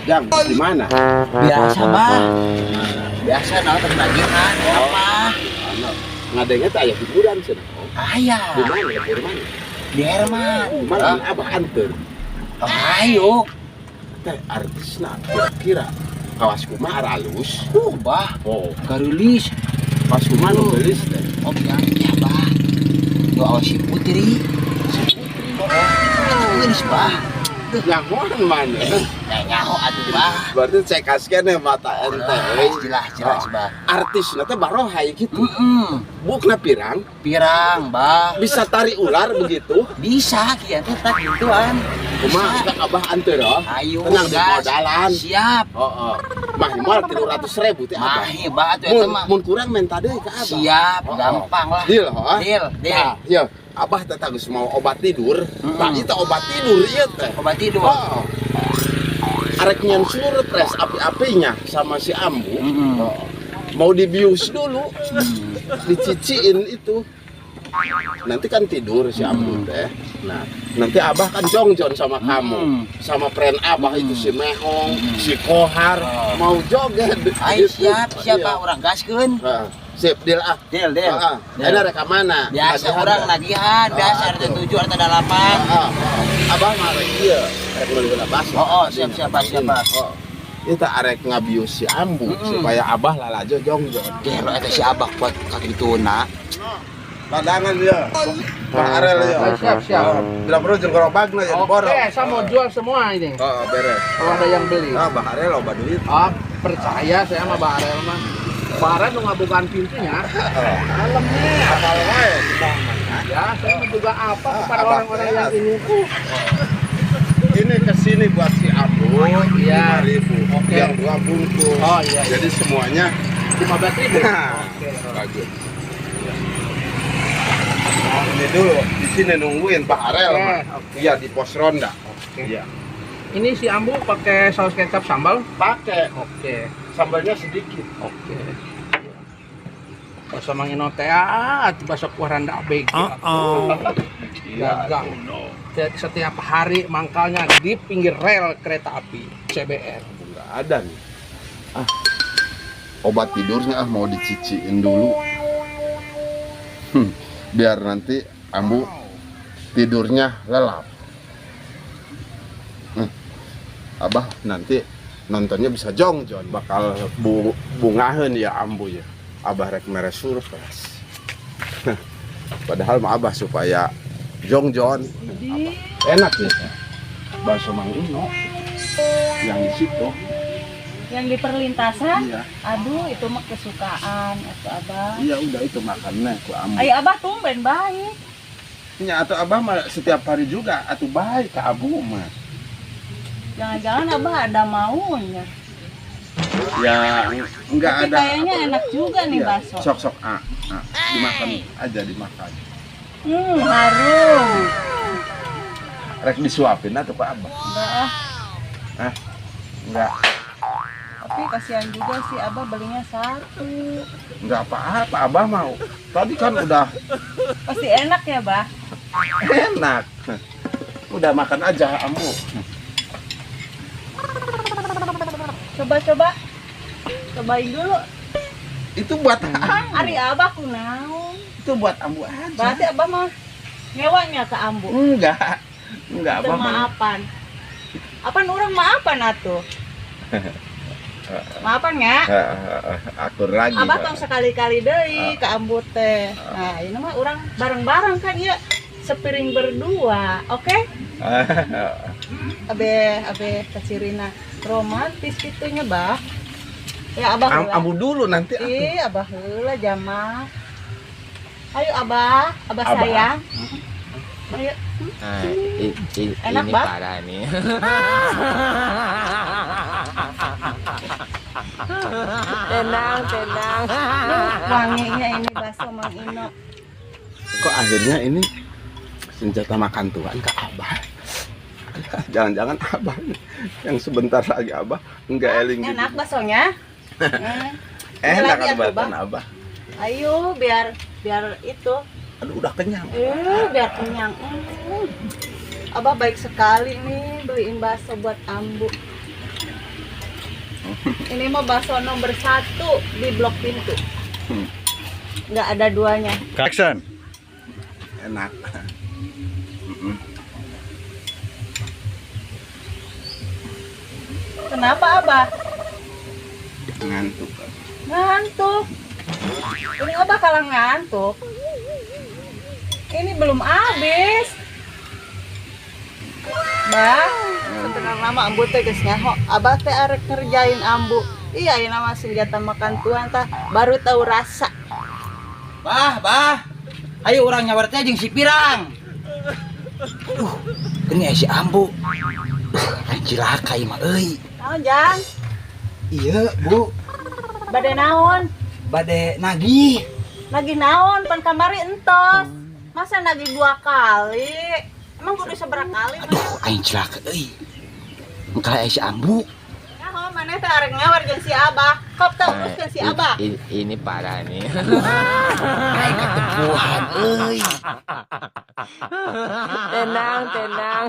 Jang, gimana? Biasa, Bah. Biasa nah nagihan apa? Ngadengnya teh aya hiburan cenah. Aya. Di mana? Di mana? Di Herman. Di mana Abah anter? Oh, ayo. Teh artisna kira-kira kawas kumaha aralus? Bah. Oh, Gareulis. Kawas kumaha nu geulis teh? Oh, ya, Bah. Nu awas si Putri. Si Putri. Oh, geulis, Bah. Nyahoan mana? Ya nyaho atuh, Bah. Berarti cek keneh mata ente. Jelas, jelas, Bah. Artisna teh barohay gitu. Heeh. Bukna pirang, Pirang, Bah. Bisa tari ular begitu. Bisa kieu teh tak gituan. Kumaha ka Abah anter oh? Ayo, Tenang di gas. Modalan. Siap. Oh. Mah moal 300.000 teh Abah. Mahi, Bah, atuh eta Mun, mah. Mun kurang menta deui ka Abah. Siap, Oh. gampang lah. Deal, oh. Deal, deal. Nah, iya. Abah teh geus mau obat tidur. Tah itu obat tidur ieu teh. Obat tidur. Oh. Arek nyen surprise api-apinya sama si Ambu. Oh. Mau dibius dulu. Diciciin itu. Nanti kan tidur si Ambu teh. Nah, nanti Abah kan jongjon sama kamu. Sama friend Abah itu si Mehong, si Kohar, Oh. mau joget. Ayo Gitu. siap, siap Iya. Pak, urang gaskeun. Heeh. Sip, deal ah. Deal, deal. Heeh. Deal. Enak rek mana? Biasa Nagihan urang teh. Nagihan, biasa Ah, RT tuh. 7 RT 8. Heeh. Abah mah rek ieu, rek meuli heula bakso. Oh, siap, siap, Pak, siap, Pak. Oh. Kita arek ngabius si Ambu supaya Abah lalajo jongjon. Gelo eta si Abah kuat kakituna. Padangan ya. Bang Arel ya. Siap, siap. Oh, tidak perlu jeung gerobakna ya Oke, diborong. saya mau jual semua ini. Oh, beres. Kalau ada yang beli. Ah, Bang Arel loba duit. Ah, percaya saya sama Bang Arel mah. Bang Arel nu ngabukaan pintunya. Kalem nih, apal wae kita mah ya. Ya, saya mau juga apa kepada Abah orang-orang yang sehat. ini. Ini kesini buat si Ambu Iya. 5.000. Oke. Yang dua bungkus. Oh, iya. Jadi semuanya 15.000. Nah, Oke. bagus. Ini dulu di sini nungguin Pak Arel. Oke, mah. oke. Iya di pos ronda. Oke. Iya. Ini si Ambu pakai saus kecap sambal? Pakai Oke. sambalnya sedikit. Oke. Bakso Mang Ino teh ah, bakso kuah randa ABG. Iya. Dagang. Setiap hari mangkalnya di pinggir rel kereta api CBR. Enggak ada nih. Ah. Obat tidurnya ah mau diciciin dulu. Biar nanti Ambu tidurnya lelap. Abah nanti nontonnya bisa jongjon, bakal bungaheun ya Ambu ya. Abah rek mere surprise. Padahal mah Abah supaya jongjon. Abah. Enak nih. Bakso Mang Ino yang di situ. Yang di perlintasan? Iya. Aduh, itu mah kesukaan atau Abah. Iya udah itu makannya ku Ambu. Ayo Abah tumben baik. Ya, atau Abah mah setiap hari juga atau baik ke Abu mah. Jangan-jangan Abah ada maunya. Ya enggak Tapi ada. kayaknya enak juga nih Iya, bakso. Sok sok ah, ah, dimakan aja dimakan. Harum. Rek disuapin atau ke Abah? Enggak ah, Ah, enggak. Tapi kasihan juga sih Abah belinya satu. Enggak apa-apa Abah mau. Tadi kan udah Pasti enak ya, Bah? Enak. Udah makan aja Ambu. Coba-coba. Cobain dulu. Itu buat Ambu. Ari Abah kunaon. Itu buat Ambu aja. Berarti Abah mah ngewanya ke Ambu. Enggak. Enggak Teu Abah mah. maafan. Apaan orang maafan atuh? Maafan nggak? Atur lagi. Abah tong sekali-kali deui ke Ambu teh. Nah, ini mah orang bareng-bareng kan ya sepiring berdua, oke? Abe abe kacirina romantis gitunya, Bah. Ya Abah heula. Ambu dulu nanti atuh. Ih, Abah heula jamak. Ayo Abah, Abah, Abah. Sayang. Ayo. Nah, Enak, ini Bang? parah nih. Tenang, tenang. Duh, wanginya ini bakso Mang Ino. Kok akhirnya ini senjata makan Tuhan ke Abah? Jangan-jangan Abah nih, yang sebentar lagi Abah nggak eling gitu. Enak baksonya. Enak Lagi atuh, buatan Bang. Abah. Ayo biar biar itu. Aduh udah kenyang. Biar kenyang. Abah baik sekali nih beliin bakso buat Ambu. Ini mah bakso nomor 1 di blok pintu. Nggak ada duanya. Action. Enak. Kenapa Abah? Ngantuk. Ngantuk. Ini Abah kalau ngantuk. Ini belum habis. Bah, sebenarnya mah ambu teh geus nyaho. Abah teh arek ngerjain ambu. Iya, ini mah senjata makan tuan tah baru tahu rasa. Bah, bah. Ayo urang nyawer teh jeung si Pirang. Duh, geuning aya si Ambu. Duh, aing cilaka ieu mah euy. Naon, Jang? Iya, Bu. Bade naon? Bade nagih. Nagih naon? Pan kamari entos. Masa nagih dua kali? Emang kudu seberapa kali? Aduh, aing cilaka euy. Engkau aya si Ambu. Nyaho, maneh teh arek ngawar jeung si Abah. Kop teh uruskeun si Abah. Ini parah nih. Aing katepuhan euy. Tenang, tenang.